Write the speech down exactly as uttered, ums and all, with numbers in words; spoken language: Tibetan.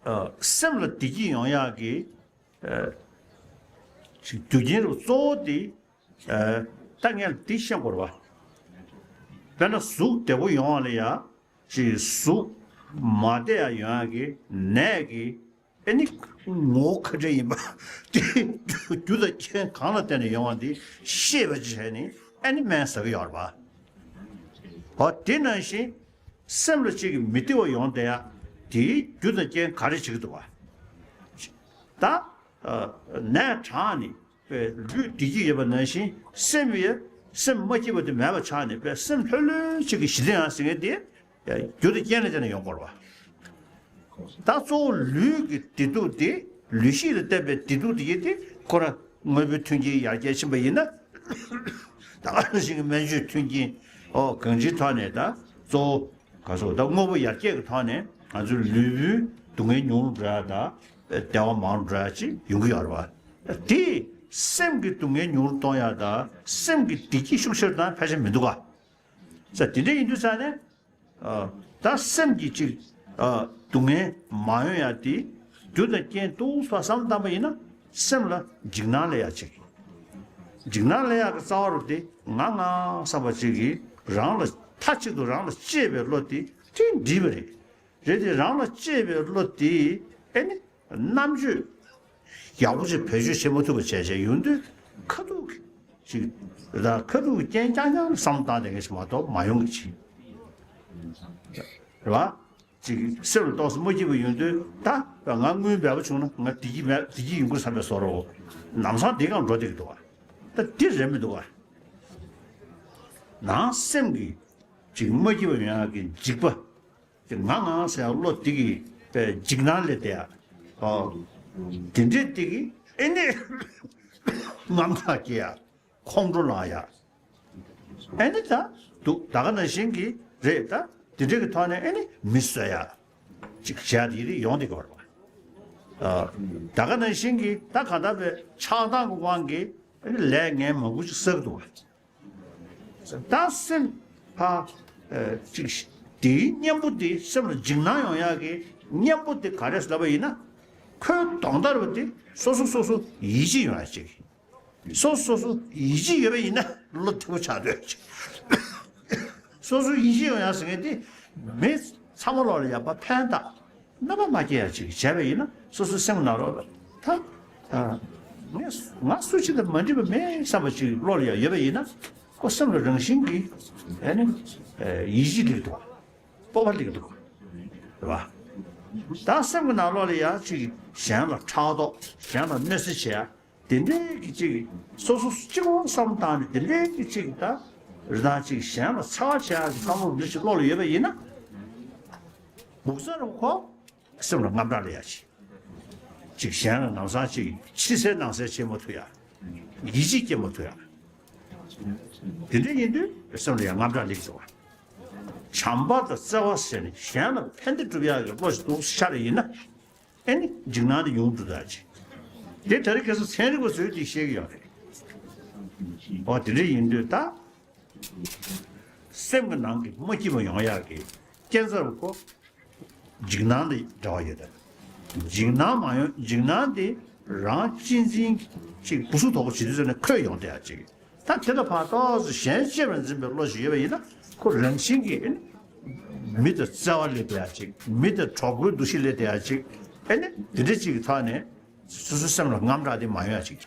ཨ། སེམས་ལ་བདེ་སྐྱིད་ཡོང་ཡག་གི། ཨ། ཅིག་རྒྱུ་རྐྱེན་རུ་གཙོ་བོ་དེ། ཨ། ད་ངས་འདི་བཤད་དགོས་རེད་པ། དཔེར་ན་གཟུགས་བདེ་པོ་ཡོང་བ་ལ་ཡ། ཅིག་གཟུགས་མ་བདེ་ཡ་ཡོང་ཡག་གི་ནད་ཀྱི། ཨ་ནི་ངོ་བོ་ག་འདྲ་ཡིན་པ་དེ་རྒྱུ་དང་རྐྱེན་གང་ལ་བརྟེན་ནས་ཡོང་བ་འདི་ཤེས་པ་ཅིག་བྱས་ནས། ཨ་ནི་སྨན་ཟ་གི་ཡོད་རེད་པ། འོ་དེ་ནང་བཞིན། སེམས་ལ་གཅིག་གི་མི་བདེ་བ་ཡོང་བསྡད་ཡ། དེའི་རྒྱུ་དང་རྐྱེན་ག་རེ་བྱེད་ཀྱི་འདུག་བ། ད། ཨ། ནད་དྲག་ནས་པའི་ལུས་བདེ་སྐྱིད་ཡོད་པ་ནང་བཞིན། སེམས་ཡ། སེམས་མ་སྐྱིད་པ་དེ་མེད་པ་ཆགས་ནས་པའི་སེམས་ལྷོད་ལྷོད་ཅིག་གི་ཞི་བདེ་ཡང་ཟེར་མཁན་དེ། རྒྱུ་དང་རྐྱེན་ལ་བརྟེན་ནས་ཡོང་དགོས་རེད་པ། ད་གཙོ་བོ་ལུས་ཀྱི་བདེ་སྡུག་དེ། ལུས་ཤེས་ལ་བརྟེན་པའི་བདེ་སྡུག་དེ་ཡིན་ཏེ། ཁོ་རང་དངོས་པོའི་མཐུན་རྐྱེན་ཡར་རྒྱས་ཕྱིན་པ་ཡིན་ན། ད་ག་ནང་བཞིན་གྱི་སྨན་བཅོས་མཐུན་རྐྱེན། ཨོ་གང་ཅིའི་ཐོག་ནས་ད་གཙོ་བོ། ག་སོགས་ད་དངོས་པོ་ཡར་རྒྱས་ཀྱི་ཐོག་ནས་ང་ཚོའི་ལུས་པོའི་སྡུག་བསྔལ་ཉུང་རུ་འགྲོ་ཡ་དང་། བདེ་བ་མང་རུ་འགྲོ་ཡ་ཅིག་ཡོང་གི་ཡོད་རེད་པ། དེས་སེམས་ཀྱི་སྡུག་བསྔལ་ཉུང་རུ་གཏོང་ཡ་དང་། སེམས་ཀྱི་བདེ་སྐྱིད་ཤུགས་ཆེ་རུ་བཏང་ཕལ་ཆེར་མི་འདུག་ག། ས་དེ་འདྲ་ཡིན་དུས་ཙང་ནས། ཨ། ད་སེམས་ཀྱི་ཅིག་ཨ། སྡུག་བསྔལ་མ་ཡོང་ཡ་དེ། རྒྱུ་དང་རྐྱེན་འདུག་སེ་བསམ་བཏང་པ་ཡིན་ན། སེམས་ལ་འཇིགས་སྣང་སླེབས་ཡ་ཅིག་འཇིགས་སྣང་སླེབས་ཡག་གི་རྩ་བ་རུ་དེ་ང་ང་བསམ་པ་ཅིག་གིས་རང་ལ། མཐའ་གཅིག་ཏུ་རང་ལ་གཅེས་པའི་བློ་དེ་དེ་འདྲིས་པ་རེད། རེད་དེ་རང་ལ་གཅེས་པའི་བློ་དེ་ཨེ་ནི་རྣམ་དཔྱོད་ཡག་པོ་ཅིག་བེད་སྤྱོད་བྱེད་མ་ཐུབ་པ་བྱས་བྱས་ཡོང་དུས། ཁ་ཐུག་གི་ཅིག་ད་ཁ་ཐུག་གི་རྐྱེན་རྐྱང་རྐྱང་བསམ་བཏང་དེ་འདྲ་ཞིག་མ་གཏོགས་མ་ཡོང་གི་ཅིག་རེད་བ། ཅིག་སེམས་ལ་ཏོག་ཙམ་མ་སྐྱིད་པ་ཡོང་དུས། ད་ང་དངུལ་མེད་པ་བྱུང་ན་ང་བདེ་སྐྱིད་མེད། བདེ་སྐྱིད་ཡོང་གི་རེད་བསམ་པའི་བཟོ་འདྲ་བོ། ལམ་སང་དེ་སྒང་འགྲོ་བསྡད་ཀྱི་འདུག་བ། ད་འདི་རེད་མི་འདུག་བ། ནང་སེམས་ཀྱི་ཅིག་མ་སྐྱིད་པ་ཡོང་ཡག་གི་འཇིགས་པ། ཅིག་ང་ང་ཟེར་ཡག་བློ་འདི་གི་པའི་འཇིགས་སྣང་སླེབས་བསྡད་ཡག། ཨོ། དེ་འདྲས་འདི་གི་ཨེ་ནི་དངངས་སྐྲག་སྐྱེ་ཡག། ཁོང་ཁྲོ་ལངས་ཡ། ཨེ་ནི་ད་འདུག་ད་ག་ནང་བཞིན་གྱི་རེད་ད། དེ་འདྲ་གི་ཐོག་ནས་ཨེ་ནི་མི་གསོད་ཡ། ཅིག་བྱས་ཏེ་ཡོང་བསྡད་ཀྱི་ཡོད་རེད་པ། ཨ། ད་ག་ནང་བཞིན་གྱི་ད་གང་ལྟར་པའི་ཆགས་སྡང་གི་དབང་གིས་ཨེ་ནི་ལས་ངན་མང་པོ་ཅིག་བསགས་འདུག་བ། ད་སེམས་ཕ། ཨ། ཅིག་དེའི་གཉེན་པོ་དེ། སེམས་ལ་འཇིགས་སྣང་ཡོང་ཡ་གི་གཉེན་པོ་དེ་ག་རེ་ལབ་པ་ཡིན་ན། ཁོའི་གདོང་ལྟར་བ་དེ་སོ་སོ་སོ་སོ་ཡིད་ཆེས་ཡོང་ཡ་ཅིག་སོ་སོ་སོ་ཡིད་ཆེས་ཡོད་པ་ཡིན་ན་བློ་བདེ་པོ་ཆགས་འདོད་ཅིག་སོ་སོ་ཡིད་ཆེས་ཡོང་ཡ་ཟེར་མཁན་དེ་མི་ཚང་མ་ལོག་ལ་ཡ་ཕར་ཕན་བཏགས། རྣམ་པ་མ་སྐྱེ་ཡ་ཅིག་བྱས་པ་ཡིན་ན། སོ་སོའི་སེམས་ནང་ལོག་ལ་ད། ཨ། ངས་ང་སུ་ཞིག་དང་མ་འདྲིས་པ་མེད་བསམ་པ་ཅིག་བློ་ལ་ཡ་ཡོད་པ་ཡིན་ན། ཁོ་སེམས་ལ་རང་བཞིན་གྱིས་ཨེ་ནི་ཡིད་ཆེས་སླེབས་འདུག་སྤོབས་པ་སླེབས་འདུག་རེད་བ། ད་སེམས་ཀྱི་ནང་ལོག་ལ་ཡ་ཅིག་གཞན་ལ་ཕྲག་དོག་གཞན་ལ་གནོད་འཚེ་བྱེད་ཡ། དེ་འདྲའི་གི་ཅིག་སོ་སོ་གཅིག་པོ་བསམ་བཏང་ནས་དེ་འདྲའི་གི་ཅིག་ད་རི་དྭགས་ཅིག་གཞན་ལ་འཚེ་བ་བྱེད་ཡ་གི་བསམ་བློ་འདི་ཅིག་བློ་ལ་ཡོད་པ་ཡིན་ན། སྦུག་ས་རུ་ཁོ་སེམས་ལ་དངངས་སྐྲག་སླེབས་ཡ་ཅིག་ཅིག་གཞན་ལ་ནམ་སང་ཅིག་ཕྱི་གསལ་ནང་གསལ་བྱེད་མ་ཐུབ་ཡ། ཡིད་ཆེས་སྐྱེ་མ་ཐུབ་ཡ། དེ་འདྲ་ཡིན་དུས་སེམས་ལ་ཡང་དངངས་སྐྲག་སླེབས་སོང་བ། བྱམས་པ་དང་བརྩེ་བ་ཟེར་ནས་གཞན་ལ་ཕན་བདེ་སྒྲུབ་ཡག་གི་བློ་ཞིག་འདུག་ཤར་ཡིན་ན། ཨེ་ནི་འཇིགས་སྣང་དེ་ཡོང་འགྲོ་ད་ཅིག་དེ་ད་རེས་ཁ་སང་ཚན་རིག་པ་ཚོས་དེ་བཤད་ཀྱི་ཡོད་རེད། འོ་དེ་འདྲ་ཡིན་དུས་ད། སེམས་ཀྱི་ནང་གི་མ་སྐྱིད་པ་ཡོང་ཡག་གི་རྐྱེན་རྩ་བ་ཁོ། འཇིགས་སྣང་དང་འབྲེལ་བ་ཡོད་དམ། འཇིགས་སྣང་མ་ཡོང་། འཇིགས་སྣང་དེ་རང་གཅེས་འཛིན་ཅིག་སྦུ་སུབ་དོག་པོ་བྱེད་དུས་ཙམ་ནས་ཁོས་ཡོང་བསྡད་ཡག་ཅིག་ད་དེ་ལ་ཕར་ཏོག་ཙམ་གཞན་གཅེས་པར་འཛིན་པའི་བློ་ཞིག་ཡོད་པ་ཡིན་ན། ཁོ་རང་བཞིན་གྱིས་མི་དང་བརྩེ་བ་སླེབས་བསྡད་ཡག་ཅིག་མི་དང་གྲོགས་པོའི་འདུ་ཤེས་སླེབས་བསྡད་ཡག་ཅིག་ཨེ་ནི་དེ་འདྲ་ཅིག་གི་ཐོག་ནས་སོ་སོའི་སེམས་ལ་དངངས་སྐྲག་དེ་མ་ཡོང་ཡག་ཅིག